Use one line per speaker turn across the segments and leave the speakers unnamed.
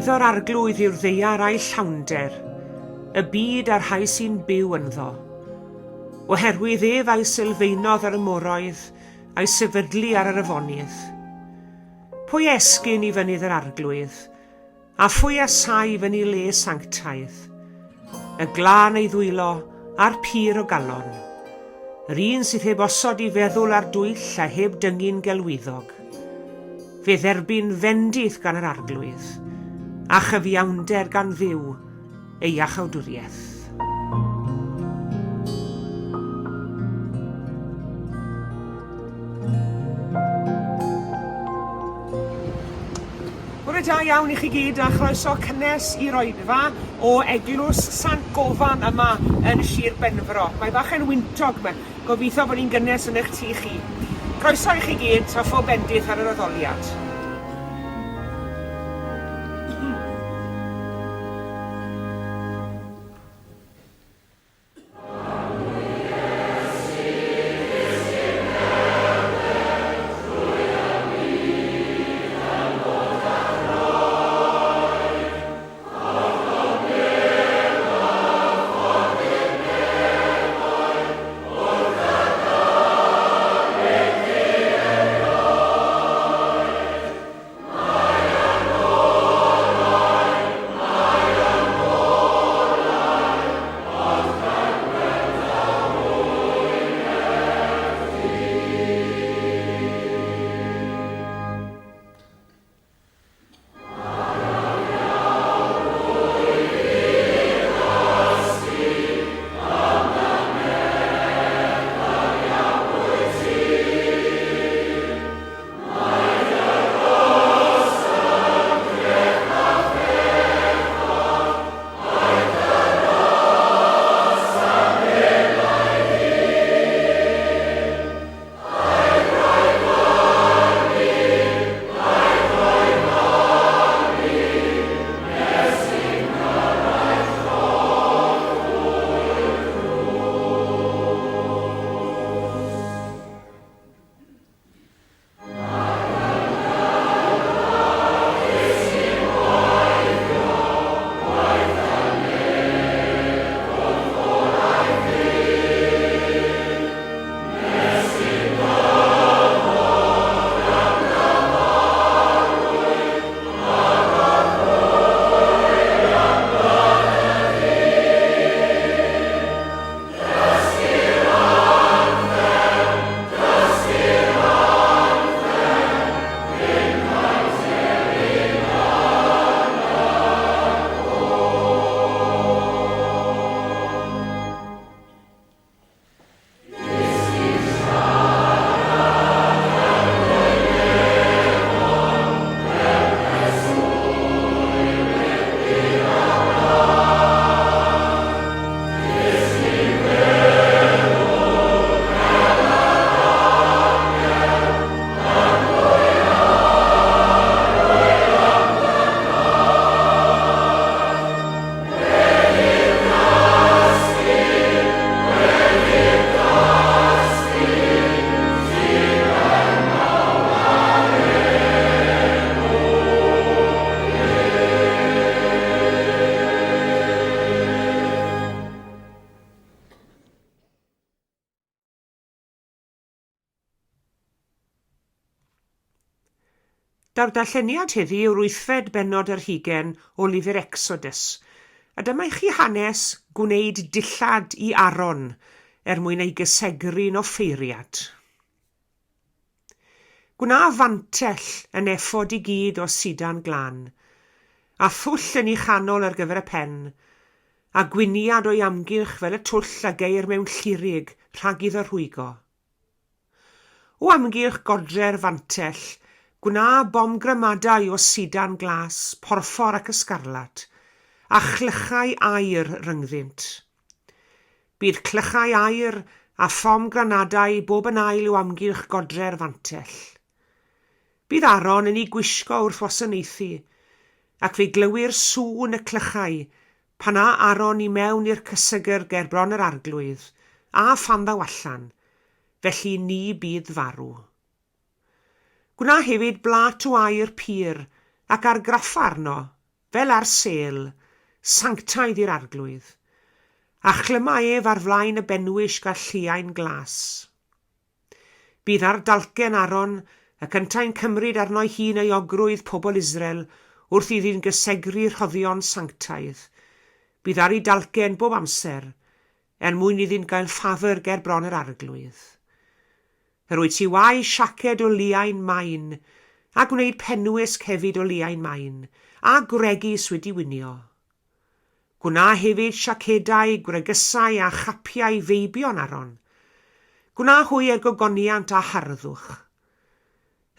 Eiddo'r Arglwydd yw'r ddaear a'i llawnder, y byd a'r rhai sy'n byw ynddo. Oherwydd ef a'i sylfaenodd ar y moroedd, a'i sefydlu ar yr afonydd. Pwy a esgyn i fynydd yr Arglwydd, A phwy a saif yn ei le sanctaidd? Y glân ei ddwylo, a'r pur o galon. Yr un sydd heb osod i feddwl ar dwyll a heb dyngu'n gelwyddog. Fe dderbyn fendith gan yr Arglwydd, a chyfiawnder gan Dduw ei iachawdwriaeth. Bore da iawn i chi gyd a chroeso cynnes i'r oedfa o Eglwys Sant Gofan yma yn Sir Benfro. Mae bach yn wyntog 'ma. Gobeithio bod ni'n gynnes yn eich tŷ chi. Croeso i chi gyd a phob bendith ar yr addoliad. Daw'r darlleniad heddi yw'r wythfed bennod ar hugain o lyfr Exodus, a dyma i chi hanes gwneud dillad i Aaron er mwyn ei gysegru'n offeiriad. Gwna fantell yn effod i gyd o sidan glân, a thwll yn ei chanol ar gyfer y pen, a gwyniad o'i amgylch fel y twll a geir mewn llurig rhag iddo rhwygo. O amgylch godre'r fantell, gwna bomgramadau o sidan glas, porffor ac ysgarlat, a chlychau aur rhyngddynt. Bydd clychau aur a phomgranadau bob yn ail o amgylch godre'r fantell. Bydd Aaron yn eu gwisgo wrth wasanaethu, ac fe glywir sŵn y clychau Pan â Aaron i mewn i'r cysegr ger bron yr Arglwydd, a phan ddaw allan, felly ni bydd farw. Gwna hefyd blât o aur pur, ac argraffa arno, fel ar sêl, sanctaidd i'r Arglwydd, a chlyma ef ar flaen y benwisg â lliain glas. Bydd ar dalcen Aaron, ac yntau'n cymryd arno'i hun euogrwydd pobl Israel wrth iddynt gysegru rhoddion sanctaidd. Bydd ar ei dalcen bob amser, er mwyn iddynt gael ffafr ger bron yr Arglwydd. Yr wyt ti wau siaced o liain main, a gwneud penwisg hefyd o liain main, a gwregys wedi winio. Gwna hefyd siacedau, gwregysau a chapiau feibion Aaron. Gwna hwy er gogoniant a harddwch.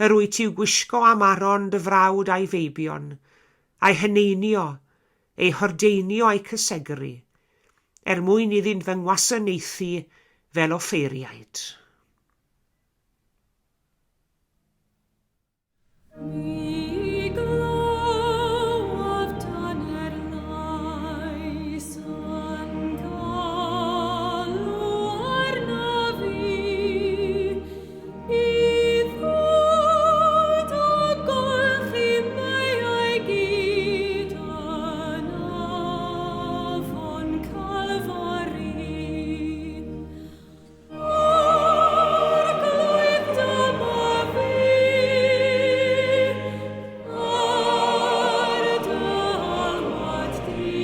Yr wyt i'w gwisgo am Aaron dy frawd a'i feibion, a'u heneinio, eu hordeinio a'u cysegru, er mwyn iddynt fy ngwasanaethu fel offeiriaid.
Mi glywaf dyner lais yn galw arnaf fi i ddod a golchi meiau gyd yn afon Calfari. Arglwydd, dyma fi, ar dy alwad di.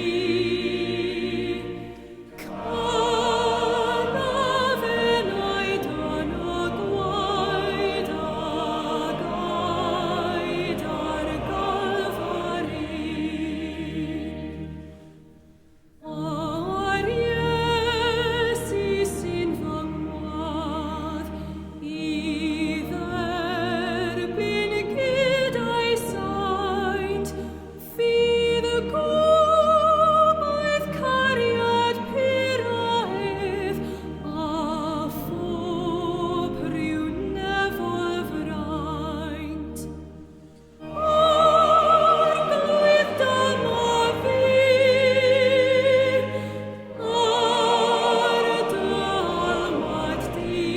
Canaf enaid yn y gwaed a gaed ar Galfari. A'r Iesu sy'n fy ngwadd i dderbyn gyda'i saint, fydd gobaith cariad pur a ef, a phob rhyw nefol fraint. Arglwydd, dyma fi, ar dy alwad di.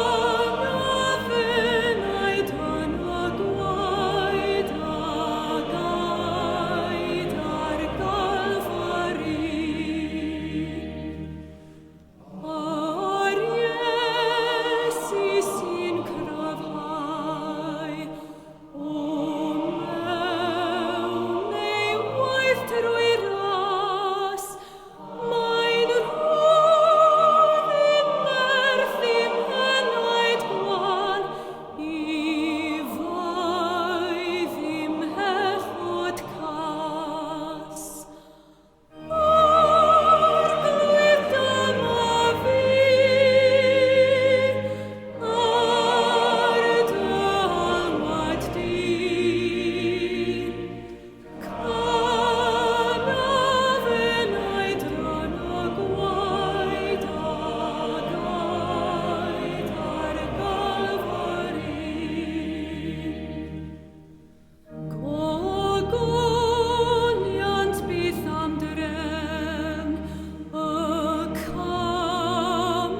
Canaf enaid yn y gwaed a gaed ar Galfari. Yr Iesu sy'n cryfhau, o mewn ei waith trwy ras, mae'n rhodd i'm nerth i'm henaid gwan, i faedd i'm mhechod cas. Arglwydd, dyma fi, ar dy alwad di. Canaf enaid yn y gwaed a gaed ar Galfari. Gogoniant byth am drefn y cam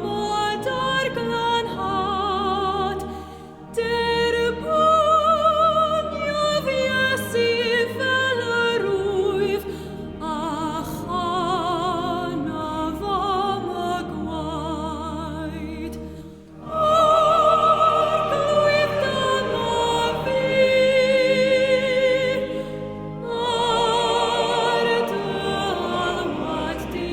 a'r glanhad, Derbyniodd Iesu fel yr wyf, a chanaf am y gwaed. Arglwydd, dyma fi, ar dy alwad di.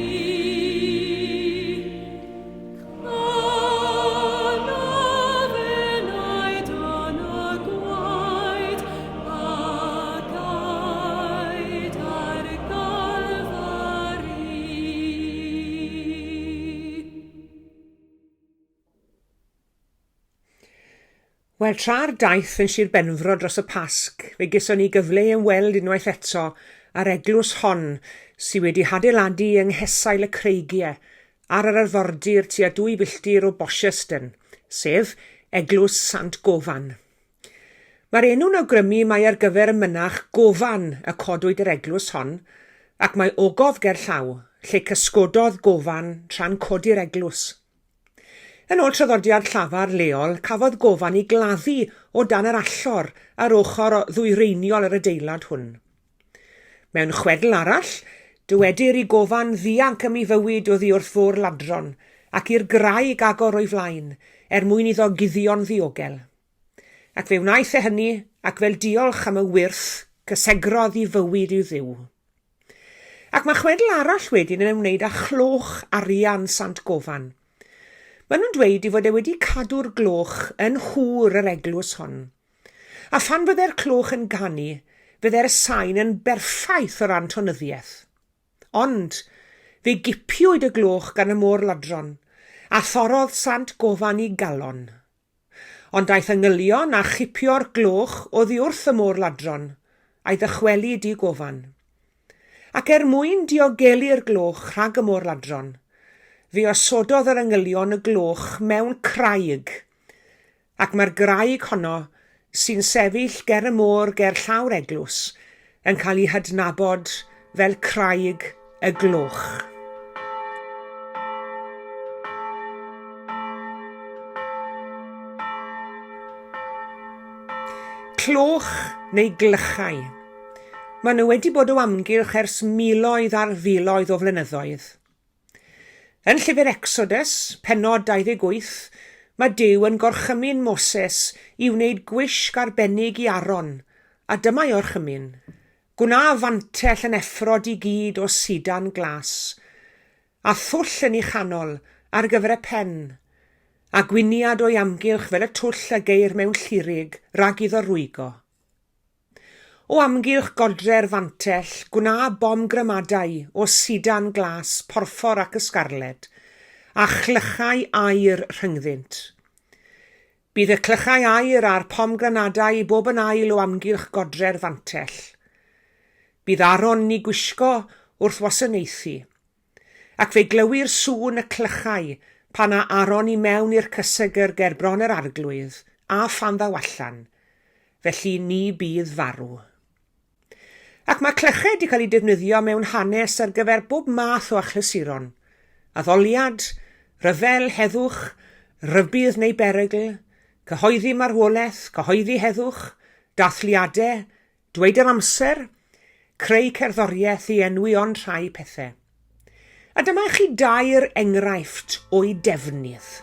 Canaf enaid yn y gwaed a gaed ar Galfari.
Wel, tra'r daith yn Sir Benfro dros y Pasg, fe geson ni gyfle i ymweld unwaith eto â'r eglwys hon sy wedi hadeiladu yng nghesail y creigiau ar yr arfordir tua dwy filltir o Bosherston, sef Eglwys Sant Gofan. Mae'r enw'n awgrymu mai ar gyfer y mynach Gofan y codwyd yr eglwys hon, ac mae ogof gerllaw, lle cysgododd Gofan tra'n codi'r eglwys. Yn ôl traddodiad llafar leol, cafodd Gofan ei gladdu o dan yr allor ar ochr ddwyreiniol yr adeilad hwn. Mewn chwedl arall, dywedir i Gofan ddianc am ei fywyd oddi wrth fôr-ladron ac i'r graig agor o'i flaen, er mwyn iddo guddio'n ddiogel. Ac fe wnaeth e hynny, ac fel diolch am y wyrth, cysegrodd ei fywyd i'w Dduw. Ac mae chwedl arall wedyn yn ymwneud â chloch arian Sant Gofan. Maen nhw'n dweud ei fod e wedi cadw'r gloch yn nhŵr yr eglwys hon. A phan fydde'r cloch yn canu, fydde'r sain yn berffaith o ran tonyddiaeth. Ond, fe gipiwyd y gloch gan y môr-ladron, a thorrodd Sant Gofan i galon. Ond daeth angylion a chipio'r gloch oddi wrth y môr-ladron, a'i ddychwelyd i Gofan. Ac er mwyn diogelu'r gloch rhag y môr-ladron, fe osododd yr angylion y gloch mewn craig, ac mae'r graig honno, sy'n sefyll ger y môr ger llawr eglwys, yn cael ei hadnabod fel Craig y Gloch. Cloch neu glychau. Maen nhw wedi bod o amgylch ers miloedd ar filoedd o flynyddoedd. Yn llyfr Exodus, pennod 28, mae Duw yn gorchymyn Moses i wneud gwisg arbennig i Aaron, a dyma'i orchymyn, Gwna fantell yn effrod i gyd o sidan glas, a thwll yn ei chanol ar gyfer y pen, a gwyniad o'i amgylch fel y twll a geir mewn llurig rhag iddo rwygo. O amgylch godre'r fantell, gwna bomgramadau o sidan glas, porffor ac ysgarled, a chlychau aur rhyngddynt. Bydd y clychau aur a'r pomgranadau bob yn ail o amgylch godre'r fantell. Bydd Aaron yn eu gwisgo wrth wasanaethu. Ac fe glywir sŵn y clychau pan â Aaron i mewn i'r cysegr ger bron yr Arglwydd, a phan ddaw allan, felly ni bydd farw. Ac mae clychau wedi cael eu defnyddio mewn hanes ar gyfer bob math o achlysuron, addoliad, rhyfel, heddwch, rhybudd neu berygl, cyhoeddi marwolaeth, cyhoeddi heddwch, dathliadau, Dweud yr amser, creu cerddoriaeth i enwi ond rhai pethe. A dyma i chi dair enghraifft o'i defnydd.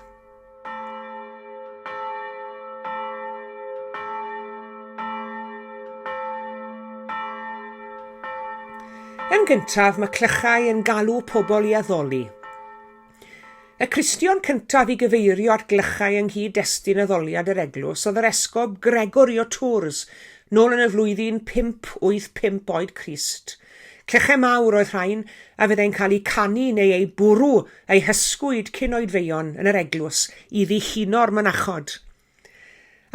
Yn gyntaf, mae clychau yn galw pobl i addoli. Y Cristion cyntaf i gyfeirio at glychau yng nghyd-destun addoliad yr eglwys oedd yr Esgob Gregory o Tours, nôl yn y flwyddyn 585 oed Crist. Clychau mawr oedd rhain, a fyddai'n cael eu canu neu eu bwrw, eu hysgwyd cyn oedfeion yn yr eglwys i ddihuno'r mynachod.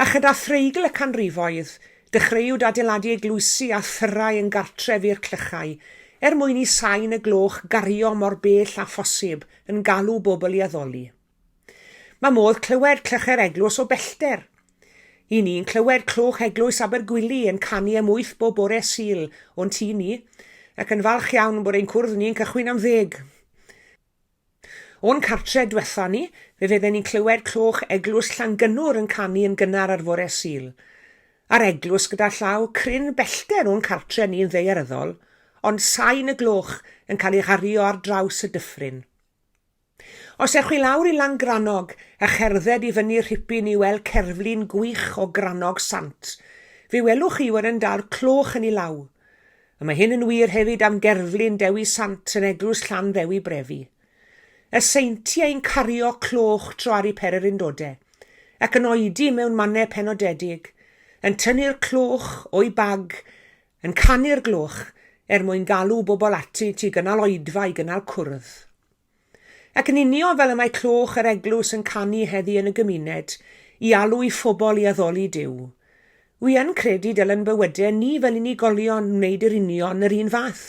A chyda threigl y canrifoedd, dechreuwyd adeiladu eglwysi a thyrau yn gartref i'r clychau, er mwyn i sain y gloch gario mor bell â phosib yn galw bobl i addoli. Mae modd clywed clychau'r eglwys o bellter. I ni'n clywed cloch eglwys Abergwili yn canu am wyth bob bore Sul o'n tŷ ni, ac yn falch iawn bod ein cwrdd ni'n cychwyn am ddeg. O'n cartre dwetha ni, fe fydden ni'n clywed cloch eglwys Llangynnwr yn canu yn gynnar ar fore Sul. A'r eglwys gyda llaw, cryn bellter o'n cartre ni yn ddaearyddol, ond sain y gloch yn cael ei ghario ar draws y dyffryn. Os ewch chi lawr i Langrannog a cherdded i fyny'r rhipyn i weld cerflun gwych o Grannog Sant, fe welwch chi fod yn dal cloch yn ei law. A mae hyn yn wir hefyd am gerflun Dewi Sant yn eglwys Llan Ddewi Brefi. Y seintiau'n cario cloch tro ar eu pererindodau, ac yn oedi mewn mannau penodedig, yn tynnu'r cloch o'u bag, yn canu'r gloch, er mwyn galw bobl atynt i gynnal oedfa, i gynnal cwrdd. Ac yn union fel y mae cloch yr eglwys yn canu heddi yn y gymuned, i alw i phobl i addoli Duw. Wi yn credu dylen bywyde ni fel unigolion wneud yr union yr un fath.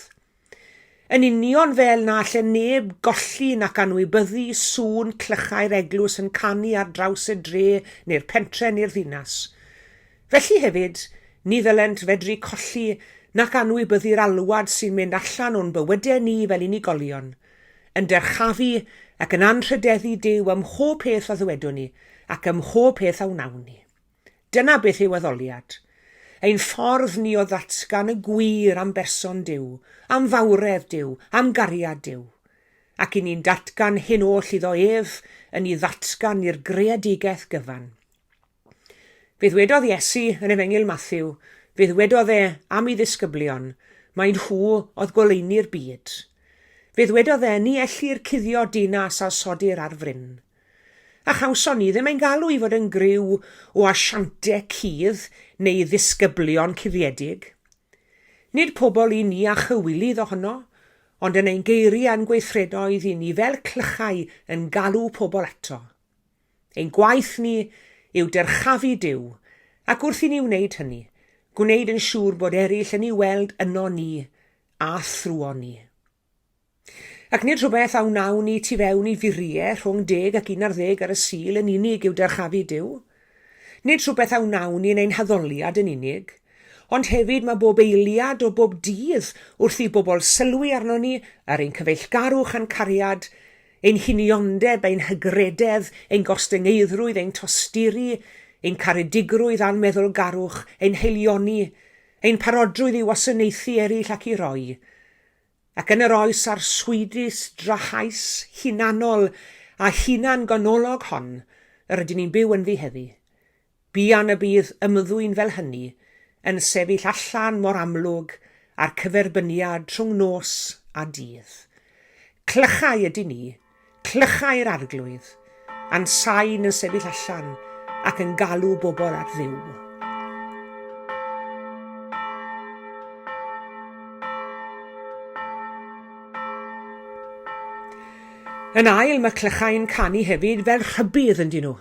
Yn union fel na alle neb golli nac anwybyddu sŵn clychau'r eglwys yn canu ar draws y dre neu'r pentre neu'r ddinas. Felly hefyd, ni ddylent fedru colli nac anwybyddu'r alwad sy'n mynd allan o'n bywydau ni fel unigolion, yn dyrchafu ac yn anrhydeddu Duw ym mhob peth a ddywedwn ni ac ym mhob peth a wnawn ni. Dyna beth yw addoliad. Ein ffordd ni o ddatgan y gwir am berson Duw, am fawredd Duw, am gariad Duw. Ac i ni'n datgan hyn oll iddo ef yn ei ddatgan i'r greadigaeth gyfan. Fe ddwedodd Iesu yn Efengyl Mathew, fe ddwedodd e am ei ddisgyblion, mai nhw oedd goleuni'r byd. Fe ddwedodd e, ni ellir cuddio dinas a sodir ar fryn. A chawson ni ddim ein galw i fod yn griw o asiantau cudd neu ddisgyblion cuddiedig. Nid pobl i ni a chywilydd ohono, ond yn ein geiriau a'n gweithredoedd i ni fel clychau yn galw pobl ato. Ein gwaith ni yw dyrchafu Duw, ac wrth i ni wneud hynny, gwneud yn siŵr bod eraill yn ei weld yno ni a thrwon ni. Ac nid rhywbeth a wnawn ni tu fewn i furiau rhwng deg ac unarddeg ar y Sul yn unig yw dyrchafu Duw. Nid rhywbeth a wnawn ni yn ein haddoliad yn unig, ond hefyd mae bob eiliad o bob dydd wrth i bobl sylwi arnon ni, ar ein cyfeillgarwch a'n cariad, ein huniondeb, ein hygrededd, ein gostyngeiddrwydd, ein tosturi, ein caredigrwydd a'n meddylgarwch, ein haelioni, ein parodrwydd i wasanaethu eraill ac i roi. Ac yn yr oes arswydus, drahaus, hunanol a hunan-ganolog hon yr ydyn ni'n byw ynddi heddi, Buan y bydd ymddwyn fel hynny yn sefyll allan mor amlwg â'r cyferbyniad rhwng nos a dydd. Clychau ydyn ni, clychau'r Arglwydd, a'n sain yn sefyll allan ac yn galw bobl at Dduw. Yn ail, mae clychau'n canu hefyd fel rhybudd, yndyn nhw.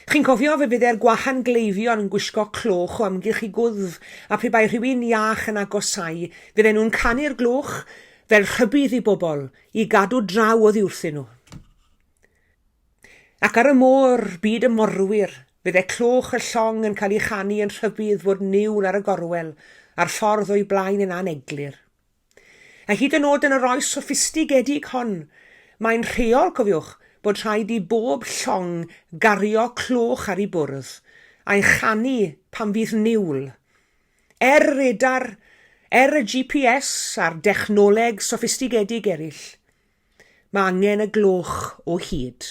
Chi'n cofio, fe fydde'r gwahangleifion yn gwisgo cloch o amgylch i gwddf, a phe bai rhywun iach yn agosáu, fydden nhw'n canu'r gloch fel rhybudd i bobl i gadw draw oddi wrthyn nhw. Ac ar y môr, byd y morwyr, fydde cloch y llong yn cael ei chanu yn rhybudd fod niwl ar y gorwel, a'r ffordd o'i blaen yn aneglur. A hyd yn oed yn yr oes soffistigedig hon, mae'n rheol, cofiwch, bod rhaid i bob llong gario cloch ar ei bwrdd, a'i chanu pan fydd niwl. Er y radar, er y GPS a'r dechnoleg soffistigedig eraill, Mae angen y gloch o hyd.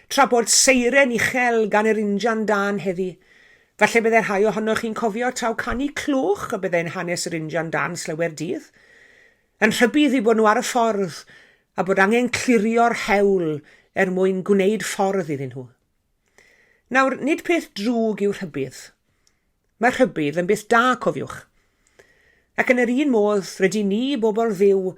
Tra bod seiren uchel gan yr injan dân heddi, falle bydde rhai ohonoch chi'n cofio taw canu cloch y bydde'n hanes yr injan dân slawer dydd, yn rhybudd eu bod nhw ar y ffordd a bod angen clirio'r hewl er mwyn gwneud ffordd iddyn nhw. Nawr, nid peth drwg yw rhybudd. Mae rhybudd yn beth da, cofiwch. Ac yn yr un modd, rydyn ni, bobl Dduw,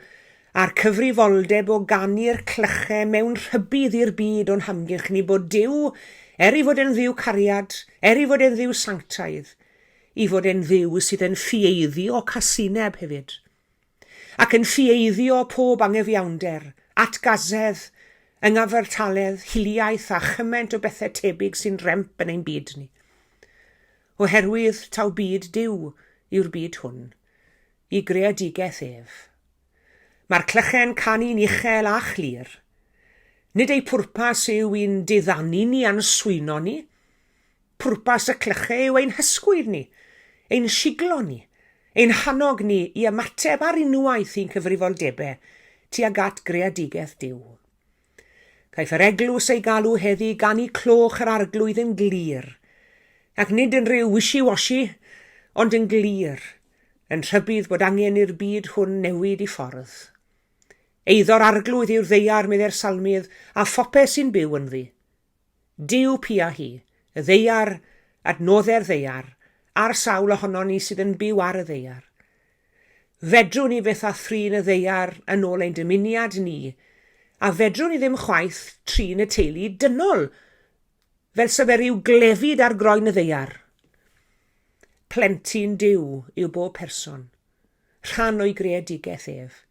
â'r cyfrifoldeb o ganu'r clychau mewn rhybudd i'r byd o'n hamgylch ni bod Duw, er ei fod e'n Dduw cariad, er ei fod e'n Dduw sanctaidd, i fod e'n Dduw sydd yn ffieiddio casineb hefyd. Ac yn ffieiddio pob angyfiawnder, atgasedd, ynghyfartaledd, hiliaeth a chymaint o bethau tebyg sy'n rhemp yn ein byd ni. Oherwydd taw byd Duw yw'r byd hwn, i greadigaeth ef. Mae'r clychau'n canu'n uchel a chlir. Nid eu pwrpas yw i'n diddanu ni a'n swyno ni. Pwrpas y clychau yw ein hysgwyd ni, ein siglo ni, ein hannog ni i ymateb ar unwaith i'n cyfrifoldebau tuag at greadigaeth Duw. Caiff yr eglwys ei galw heddi ganu cloch yr Arglwydd yn glir, ac nid yn rhyw wishy-washy, ond yn glir, yn rhybudd bod angen i'r byd hwn newid i ffordd. Eiddo'r Arglwydd yw'r ddaear, meddai'r Salmydd, a phopeth sy'n byw ynddi. Duw pia hi, y ddaear, adnoddau'r ddaear, a'r sawl ohonon ni sydd yn byw ar y ddaear. Fedrwn ni fyth â thrin y ddaear yn ôl ein dymuniad ni, a fedrwn ni ddim chwaith trin y teulu dynol fel sa fe ryw glefyd ar groen y ddaear. Plentyn Duw yw bob person, rhan o'i greadigaeth ef,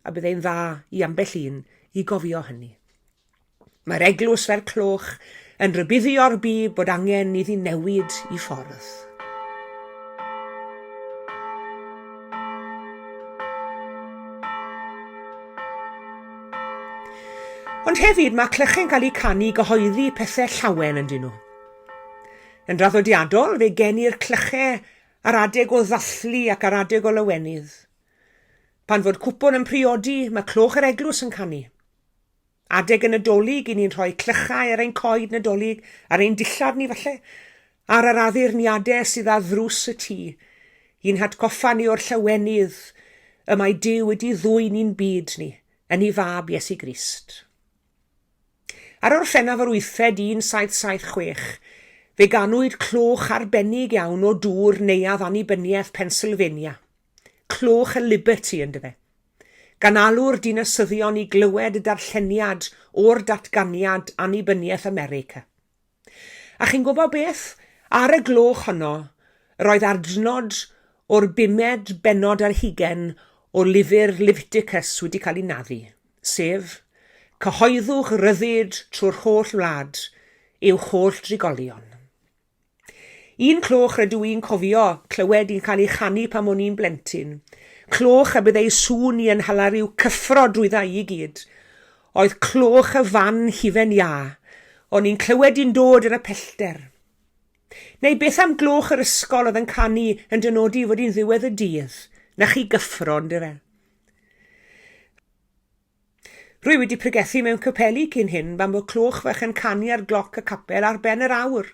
a byddai'n dda i ambell un i gofio hynny. Mae'r eglwys fel cloch yn rhybuddio'r byd bod angen iddi newid i ffordd. Ond hefyd mae clychau'n cael eu canu i gyhoeddi pethau llawen ynddyn nhw. Yn draddodiadol, fe genir clychau ar adeg o ddathlu ac ar adeg o lawenydd. Pan fod cwpl yn priodi, mae cloch yr eglwys yn canu. Adeg y Nadolig, 'y ni'n rhoi clychau ar ein coed Nadolig, ar ein dillad ni falle, ar yr addurniadau sydd ar ddrws y tŷ, i'n hatgoffa ni o'r llawenydd y mae Duw wedi ddwyn i'n byd ni, yn ei Fab Iesu Grist. Ar Orffennaf yr wythfed 1776, fe ganwyd cloch arbennig iawn o dŵr Neuadd Annibyniaeth Pennsylvania. Cloch y Liberty, yndyfe? Gan alw'r dinasyddion i glywed y darlleniad o'r Datganiad Annibyniaeth America. A chi'n gwybod beth? Ar y gloch honno, yr oedd adnod o'r bumed bennod ar hugain o lyfr Leviticus wedi cael ei naddu, sef, Cyhoeddwch ryddid trwy'r holl wlad i'w holl drigolion. Un cloch rydw i'n cofio clywed i'n cael ei chanu pan o'n i'n blentyn, cloch a byddai sŵn i yn hala rhyw cyffro drwydda i gyd, oedd cloch y fan hufen iâ. O'n i'n clywed i'n dod yn y pellter. Neu beth am gloch yr ysgol oedd yn canu yn dynodi fod hi'n ddiwedd y dydd, na chi gyffro, yndyfe? Rwy wedi pregethu mewn capeli cyn hyn pan bod cloch fach yn canu ar gloc y capel ar ben yr awr.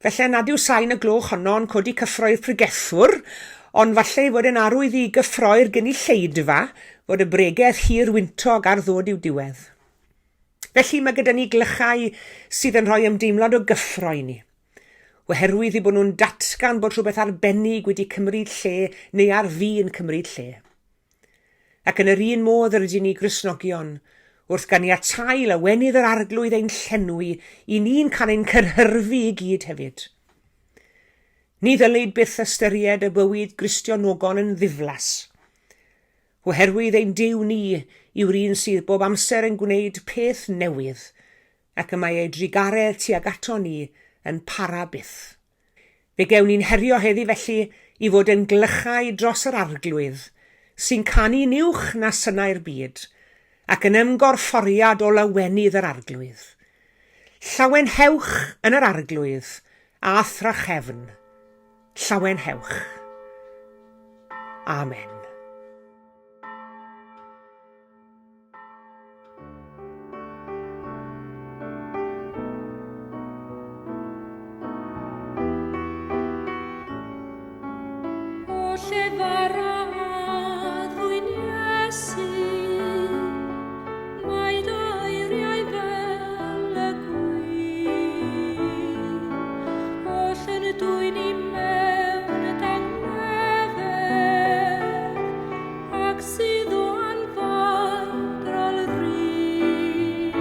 Felly nad yw sain y gloch honno yn codi cyffroi'r pregethwr, ond falle ei fod e'n arwydd i gyffroi'r gynulleidfa fod y bregeth hir wyntog ar ddod i'w diwedd. Felly mae gyda ni glychau sydd yn rhoi ymdeimlad o gyffro i ni, oherwydd eu bod nhw'n datgan bod rhywbeth arbennig wedi cymryd lle neu ar fin cymryd lle. Ac yn yr un modd yr ydyn ni Gristnogion, wrth ganiatáu lawenydd yr Arglwydd ein llenwi, i ni'n cael ein cyrhyrfu i gyd hefyd. Ni ddylid byth ystyried y bywyd Gristionogol yn ddiflas, oherwydd ein Duw ni yw'r un sydd bob amser yn gwneud peth newydd, ac y mae ei drugaredd tuag ato ni yn para byth. Fe gewn ni'n herio heddi felly i fod yn glychau dros yr Arglwydd, sy'n canu'n uwch na synau'r byd, ac yn ymgorfforiad o lawenydd yr Arglwydd. Llawenhewch yn yr Arglwydd, a thrachefn. Llawenhewch. Amen.
O llefara addfwyn Iesu, mae dy eiriau fel y gwin, oll yn dwyn i mewn dangnefedd, Ac sydd o anfadrol rin.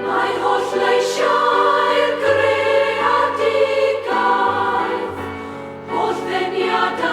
Mae holl leisiau'r greadigaeth, holl ddeniadau.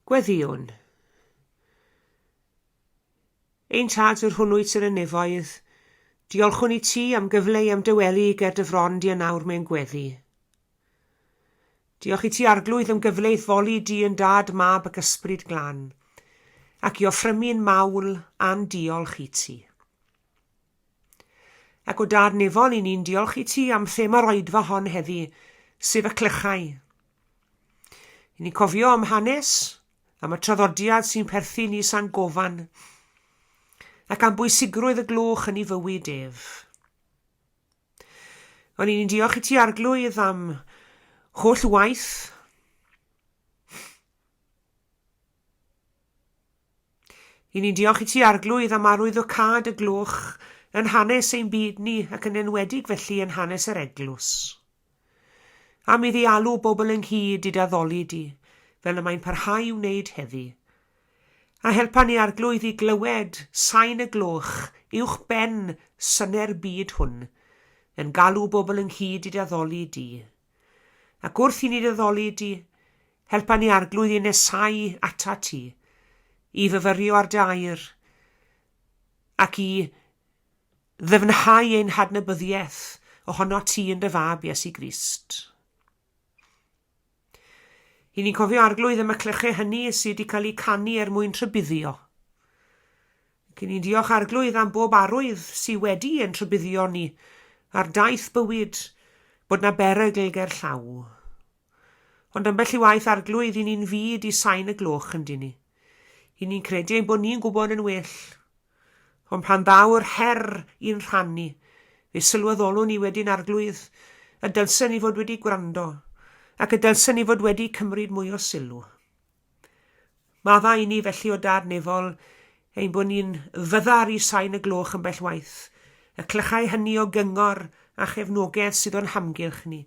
Gweddïwn. Ein Tad yr hwn wyt yn y nefoedd, diolchwn i ti am gyfle i ymdawelu ger dy fron di yn awr mewn gweddi. Diolch i ti Arglwydd am gyfle i'th foli di yn Dad, Mab ac Ysbryd Glân, ac i offrymu'n mawl a'n diolch i ti. Ac o Dad nefol, i ni'n diolch i ti am thema'r oedfa hon heddi, sef y clychau. I ni'n cofio am hanes, am y traddodiad sy'n perthyn i San Gofan, ac am bwysigrwydd y gloch yn ei fywyd ef. Ond i ni'n diolch i ti Arglwydd am holl waith I ni'n diolch i ti Arglwydd am arwyddocâd y gloch yn hanes ein byd ni ac yn enwedig felly yn hanes yr eglwys. Am iddi alw bobl ynghyd i d'addoli di, fel y mae'n parhau i wneud heddi. A helpa ni Arglwydd i glywed sain y gloch uwch ben syne'r byd hwn, yn galw bobl ynghyd i d'addoli di. Ac wrth i ni d'addoli di, helpa ni Arglwydd i nesau ata ti, i fyfyrio ar dy air, ac i ddyfnhau ein hadnabyddiaeth ohono ti yn dy fab Iesu Grist. I ni'n cofio Arglwydd am y clychau hynny sydd wedi cael eu canu er mwyn rhybuddio. Ac i ni'n diolch Arglwydd am bob arwydd sydd wedi ein rhybuddio ni ar daith bywyd bod na berygl ger llaw. Ond ambell i waith Arglwydd i ni'n fyd i sain y gloch yn dyn ni. I ni'n credu ein bod ni'n gwybod yn well. Ond pan ddaw'r her i'n rhan ni, fe sylweddolwn ni wedyn, Arglwydd, y dylsen ni fod wedi gwrando, ac y dylsen ni fod wedi cymryd mwy o sylw. Maddau i ni felly o Dad Nefol ein bod ni'n fyddar i sain y gloch yn bell waith, y clychau hynny o gyngor a chefnogaeth sydd o'n hamgylch ni,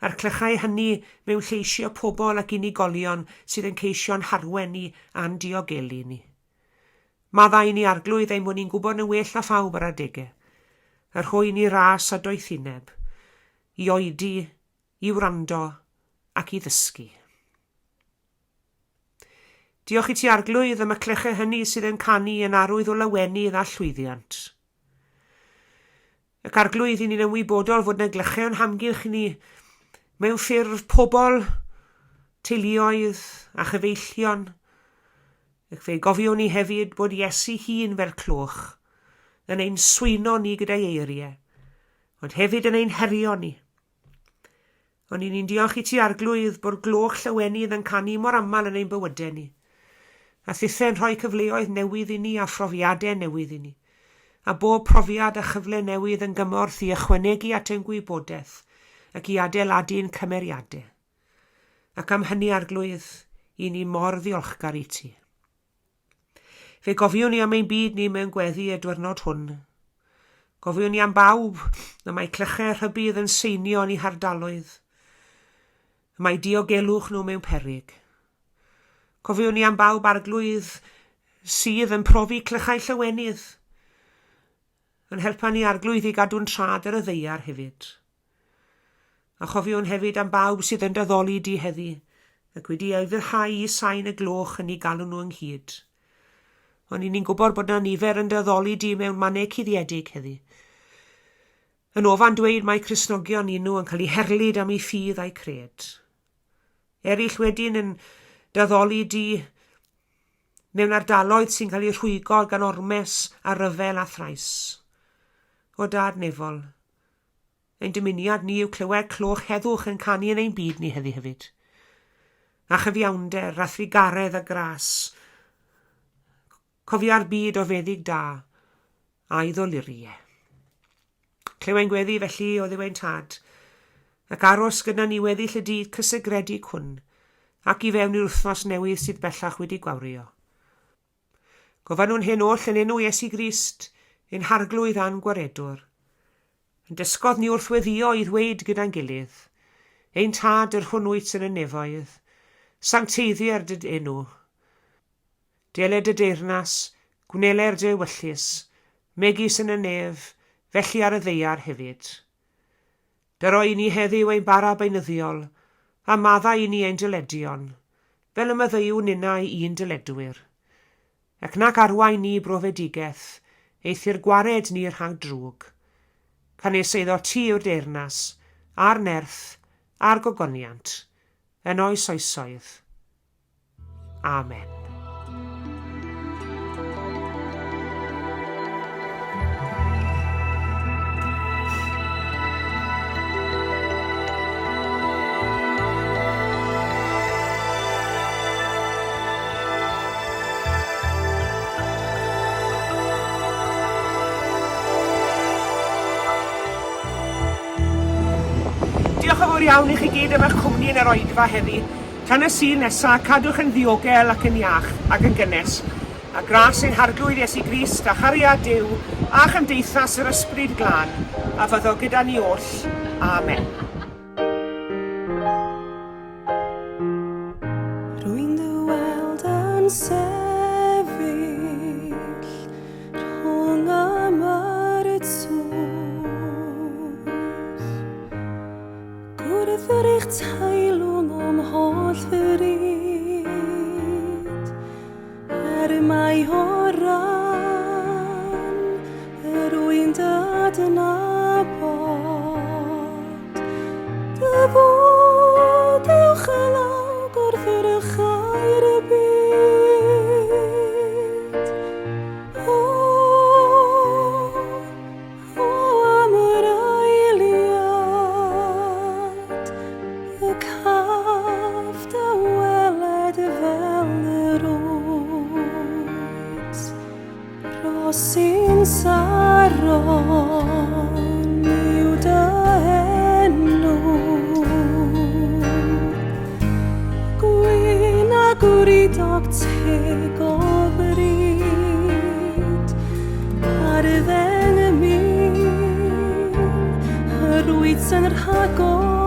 a'r clychau hynny mewn lleisio pobl ac unigolion sydd yn ceisio'n harwen ni a'n diogelu ni. Maddau i ni Arglwydd ein bod ni'n gwybod yn well na phawb ar adegau, a rhoi i ni ras a doethineb, i oedi, i wrando, ac i ddysgu. Diolch i ti Arglwydd am y clychau hynny sydd yn canu yn arwydd o lawenydd a llwyddiant. Ac Arglwydd, i ni'n ymwybodol fod yna glychau o'n hamgylch ni mewn ffurf pobl, teuluoedd a chyfeillion. Ac fe gofiwn ni hefyd bod Iesu hun fel cloch yn ein swyno ni gyda'i eiriau, ond hefyd yn ein herio ni. Ond ni'n diolch i ti, Arglwydd, bod gloch llawenydd yn canu mor aml yn ein bywydau ni, a thithe'n rhoi cyfleoedd newydd i ni a phrofiadau newydd i ni, a bob profiad a chyfle newydd yn gymorth i ychwanegu at ein gwybodaeth ac i adeiladu'n cymeriadau. Ac am hynny, Arglwydd, i ni mor ddiolchgar i ti. Fe gofiwn ni am ein byd ni mewn gweddi y dwyrnod hwn. Gofiwn ni am bawb y mae clychau rhybudd yn seinio yn eu hardaloedd. Y mae diogelwch nhw mewn peryg. Cofiwn ni am bawb arglwydd sydd yn profi clychau llawenydd. Yn helpa ni arglwydd i gadw'n trad ar y ddeiar hefyd. A chofiwn hefyd am bawb sydd yn d'addoli di heddi, ac wedi ufuddhau i sain y gloch yn eu galw nhw ynghyd. Ond i ni'n gwybod bod na nifer yn d'addoli di mewn mannau cuddiedig heddi. Yn ofan dweud mai Cristnogion i nhw yn cael eu herlid am eu ffydd a'u cred. Eraill wedyn yn d'addoli di mewn ardaloedd sy'n cael eu rhwygo gan ormes a rhyfel a thrais. O Dad nefol, Ein dymuniad ni yw clywed cloch heddwch yn canu yn ein byd ni heddi hefyd. A chyfiawnder, a thrugaredd a gras. Cofia'r byd o feddyg da, a'i ddolurie. Clyw ein gweddi felly o Dduw ein Tad, ac aros gyda ni weddill y dydd cysegredig hwn, ac i fewn i'r wythnos newydd sydd bellach wedi gwawrio. Gofynnwn hyn oll yn enw Iesu Grist, ein Harglwydd a'n Gwaredwr. Yn dysgodd ni wrth weddïo i ddweud gyda'n gilydd, Ein Tad yr hwn wyt yn y nefoedd, sancteiddier dy enw. Deled dy deyrnas, gwneler dy ewyllys, megis yn y nef, felly ar y ddaear hefyd. Dyro i ni heddiw ein bara beunyddiol, a maddau i ni ein dyledion, fel y maddeuwn ninnau i'n dyledwyr. Ac nac arwain ni i brofedigaeth, eithr gwared ni rhag drwg. Canys eiddo ti yw'r deyrnas, a'r nerth, a'r gogoniant, yn oes oesoedd. Amen. Diolch yn fawr iawn i chi gyd am eich cwmni yn yr oedfa heddi. Tan y Sul nesa, cadwch yn ddiogel ac yn iach ac yn gynnes. A gras ein Harglwydd Iesu Grist a chariad Duw a chymdeithas yr Ysbryd Glân a fyddo gyda ni oll. Amen.
Rwy'n dy weld yn sefyll rhwng y myrtws. Gwrdd yr eich teilwng o'm holl fryd, er mai o ran yr wy'n dy adnabod, dy fod uwchlaw gwrthrychau'r byd. O, O am yr eiliad y caf dy weled fel yr wyt, Rhosyn Saron yw dy enw. Gwyn a gwridog teg o bryd, Ar ddeng 1000, yr wyt yn rhagori.